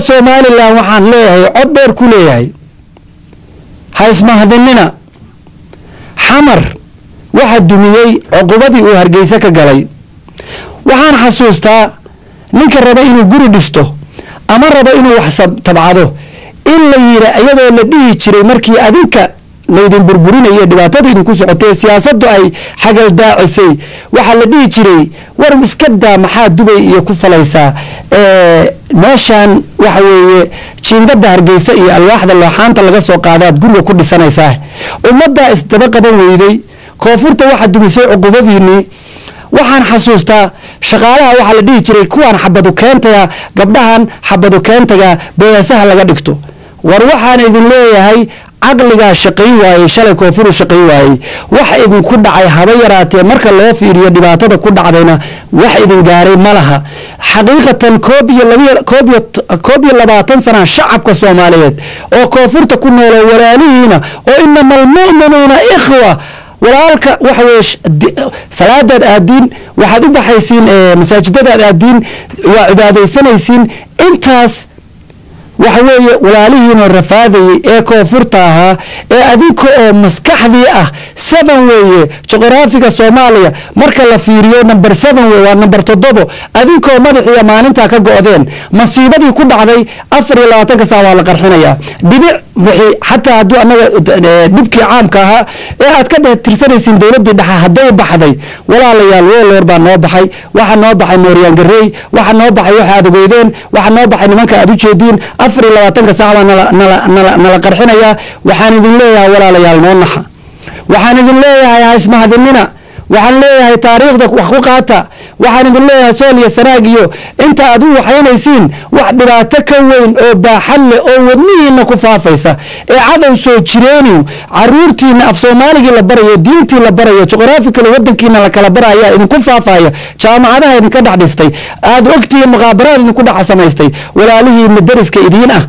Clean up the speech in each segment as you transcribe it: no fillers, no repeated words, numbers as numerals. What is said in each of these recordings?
Somalilan waxaan leeyahay, cod dheer ku leeyahay, ha ismahdinina. Xamar waxa dumiyey cuqubadii uu Hargeysa ka galay. Waxaan xasuustaa ninka raba inuu guri dhisto ama raba inuu wax tabcado in la yiri, iyadoo la dhihi jiray markii adinka laydin burburinayo, dhibaatadu idinku socotay, siyaasaddu ay xagal daacisay, waxaa la dhihi jiray: "War iska daa, maxaa Dubay iyo ku falaysaa meeshaan? Waxa weeye jiingada Hargeysa iyo alwaaxda looxaanta laga soo qaadaad guriga ku dhisanaysaa." Ummaddaa isdaba qaban weyday. Koonfurta waxaa dumisay cuqubadiinii. Waxaan xasuustaa shaqaalaha waxaa la dhihi jiray kuwaan xabadu keentaga, gabdhahan xabadu keentaga beesaha laga dhigto. War waxaan idin leeyahay, caqligaa shaqayn waayey shalay, koonfuru shaqayn waayey. Wax idinku dhacay haba yaraatee marka loo fiiriyo dhibaatada ku dhacdayna, wax idin gaaray ma laha xaqiiqatan. 21 sana shacabka Soomaaliyeed oo koonfurta ku noolo, walaalihiina oo inama almu'minuuna ikhwa, walaalka waxa weeye salaadaad aadiin, waxaad u baxaysiin masaajidadaad aadiin, waa cibaadaysanaysiin. Intaas waxa weeye walaalihiinoo rafaadayay ee koonfurta ahaa ee adinka oo maskaxdii ah. Seven weeye juqraafiga Soomaaliya marka la fiiriyo, number seven weye, waa number 7. Adinkoo madaxiiya maalintaa ka go-deen masiibadii ku dhacday, 24-ka saac waa la qarxinayaa dhibic wixii. Xataa hadduu annaga dhibkii caamka ahaa ee aad ka tirsanaysiin dowladdii dhexe hadday baxday, walaalayaal, wooloor baa noo baxay, waxaa noo baxay Mooryaan Gareey, waxaa noo baxay waxa aad ogeydeen, waxaa noo baxay nimanka aad u jeediin. 24-ka saac baa nala qarxinayaa. Waxaan idin leeyahay, walaalayaal, noo naxa. Waxaan idin leeyahay, ha ismahadinina. Waxaan leeyahay, taariikhda wax ku qaata. Waxaan idin leeyahay, Sool iyo Sanaag iyo inta aad u waxaynaysiin, wax dhibaato ka weyn oo baaxad leh oo wadnihiina ku faafaysa ee cadow soo jireeniw, caruurtiina af Soomaaligii la barayo, diintii la barayo, juqraafikali wadankiina la kala baraya idinku faafaya, jaamacadaha idinka dhex dhistay, aad ogtihiin, muqaabaraad idinku dhex samaystay, walaalihiina dariska idiin ah.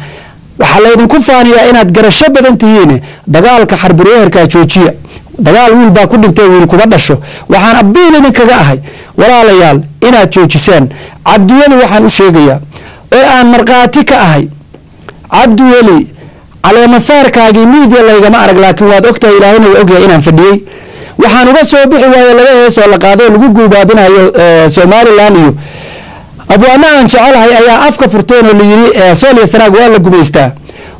Waxaa laydinku faaniyaa inaad garasho badan tihiin. Dagaalka xarbireeherkaa joojiya. Dagaal wiil baa ku dhintay, wiil kuma dhasho. Waxaan abiil idinkaga ahay, walaalayaal, inaad joojisaan. Cabdiweli waxaan u sheegayaa oo aan markhaati ka ahay, Cabdiweli, caleemasaarkaagii miidiya laygama arag, laakiin waad ogtahay, Ilaahayna waa ogyahay inaan fadhiyey. Waxaan uga soo bixi waaye laba hees oo la qaado oo lagu guubaabinayo Somalilan iyo abwaana aan jecelahay ayaa afka furteen oo layidhi Sool iyo Sanaag waa la gumaystaa.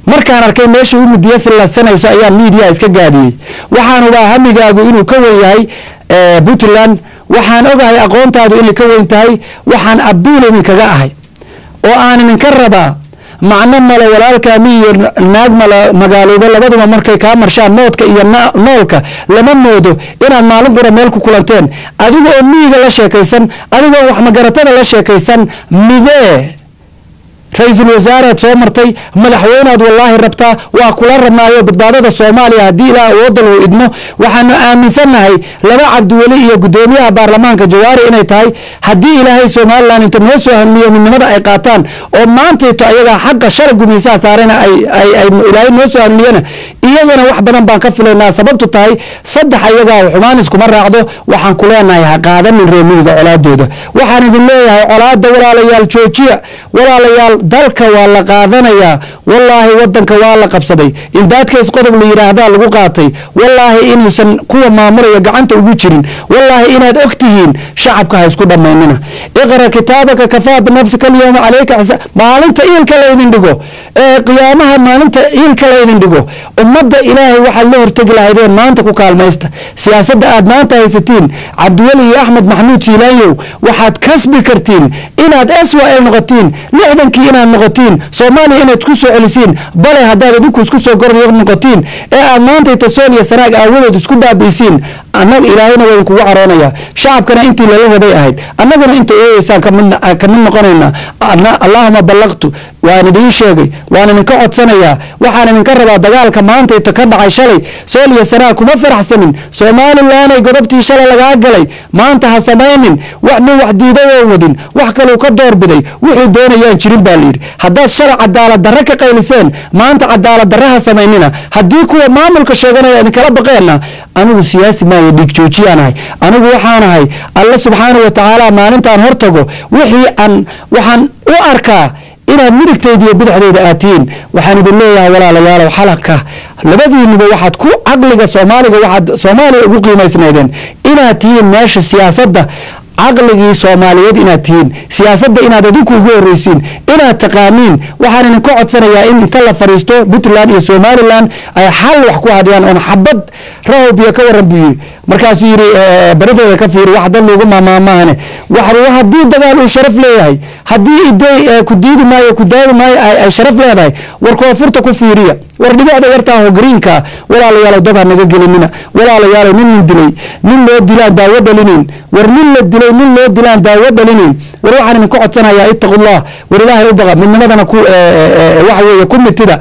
Markaan arkay meesha u midiya silasanayso ayaan miidiya iska gaabiyey. Waxaan hubaa hamigaagu inuu ka weyn yahay Puntland. Waxaan ogahay aqoontaadu inay ka weyn tahay. Waxaan abiil idinkaga ahay oo aan idinka rabaa, macno male walaalkaa miyo naag male magaalooba, labaduba markay kaa marshaan moodka iyo noolka lama moodo inaad maalin qura meel ku kulanteen. Adiga oo miyiga la sheekaysan, adigoo wax magaratada la sheekaysan, midee ra-iisul wasaaread soo martay, madaxweynead wallaahi rabtaa, waa kula rabnaayo badbaadada Soomaaliya. Haddii Ilaah awoodda uu idmo, waxaanu aaminsannahay laba Cabdiweli iyo guddoomiyaha baarlamaanka Jawaari inay tahay. Haddii Ilaahay Somalilan inta noo soo hanuuniyo, midnimada ay qaataan oo maantayto ayagaa xaqa shalay gumaysaha saarena ay Ilaahay noo soo hanuuniyana, iyagana wax badan baan ka filaynaa. Sababtu tahay saddex ayagaa xumaan iskuma raacdo. Waxaan ku leenahay, ha qaadanin reer miyiga colaadooda. Waxaan idin leeyahay, colaada walaalayaal joojiya. Walaalayaal, dalka waa la qaadanayaa. Wallaahi wadanka waa la qabsaday. Indaadkays qodob la yidhaahdaa lagu qaatay. Wallaahi inuusan kuwa maamulaya gacanta ugu jirin. Wallaahi inaad og tihiin. Shacabka ha isku dhammaynina. Iqra kitaabaka kafaa binafsika alyawma calayka xisa. Maalinta iilka laydin dhigo ee qiyaamaha, maalinta iilka laydin dhigo, ummadda Ilaahay waxaad la hortegi lahaydeen maanta ku kaalmaysta. Siyaasadda aad maanta haysatiin, Cabdiweli iyo Axmed Maxamuud Siilaanyow, waxaad kasbi kartiin inaad SYL noqotiin, 60-kii inaad noqotiin, Soomaaliya inaad ku soo celisiin. Bale haddaad idinku isku soo goryo noqotiin ee aad maanta Sool iyo Sanaag aawadood isku baabi'isiin, annaga Ilaahayna waa idinkugu caroonaya. Shacabkana intii lala rabay ahayd, annaguna inta ooyeysaan kamid noqonaynaa. Allaahuma ballaqtu, waan idiin sheegay, waan idinka codsanayaa. Waxaan idinka rabaa, dagaalka maantayta ka dhacay shalay Sool iyo Sanaag kuma faraxsanin. Somalilanay, godobtii shalay lagaa galay maanta ha samaynin. Wax nin wax diiday oo wadin wax kaluu ka doorbiday, wuxuu doonayaan jirin baa layidhi. Haddaad shalay cadaalad darre ka qayliseen, maanta cadaalad darre ha samaynina. Haddii kuwa maamulka sheeganaya idinkala baqeenna, anigu siyaasi maayo, dhiig joojiyaan ahay. Anigu waxaan ahay Alle subxaanahu wa tacaala maalintaan hortago wixii aan waxaan u arkaa. Inaad midigtayda iyo bidixdayda aad tihiin. Waxaan idin leeyahay, walaalayaalow, xalaka labadiinuba waxaad ku caqliga Soomaaliga, waxaad Soomaaliya ugu qiimaysnaydeen inaad tihiin meesha siyaasadda, caqligii Soomaaliyeed inaad tihiin, siyaasadda inaad adinku ugu horreysiin, inaad taqaaniin. Waxaan idinka codsanayaa in inta la fadhiisto Puntland iyo Somaliland ay xal wax ku hadiyaan oon xabad rahow biyo ka waran buu yidhi. Markaasuu yidhi, barideeda ka fiiri wax dad loogu maamaamaahane. Wax haddii dagaal uu sharaf leeyahay, haddii iday ku diidi maayo, ku daadi maayo, ay sharaf leedahay, war koonfurta ku fiiriya. War dhibicda yartaa oo greenka, walaalayaalow, dab ha naga gelinina. Walaalayaalow, nin dilay nin loo dilaan daawo dhalinayn. War nin la dilay nin loo dilaan daawo dhalinayn. War waxaan idinka codsanayaa, ittaqullah. War Ilaahay u baqa, midnimadana ku waxa weeye ku mitida.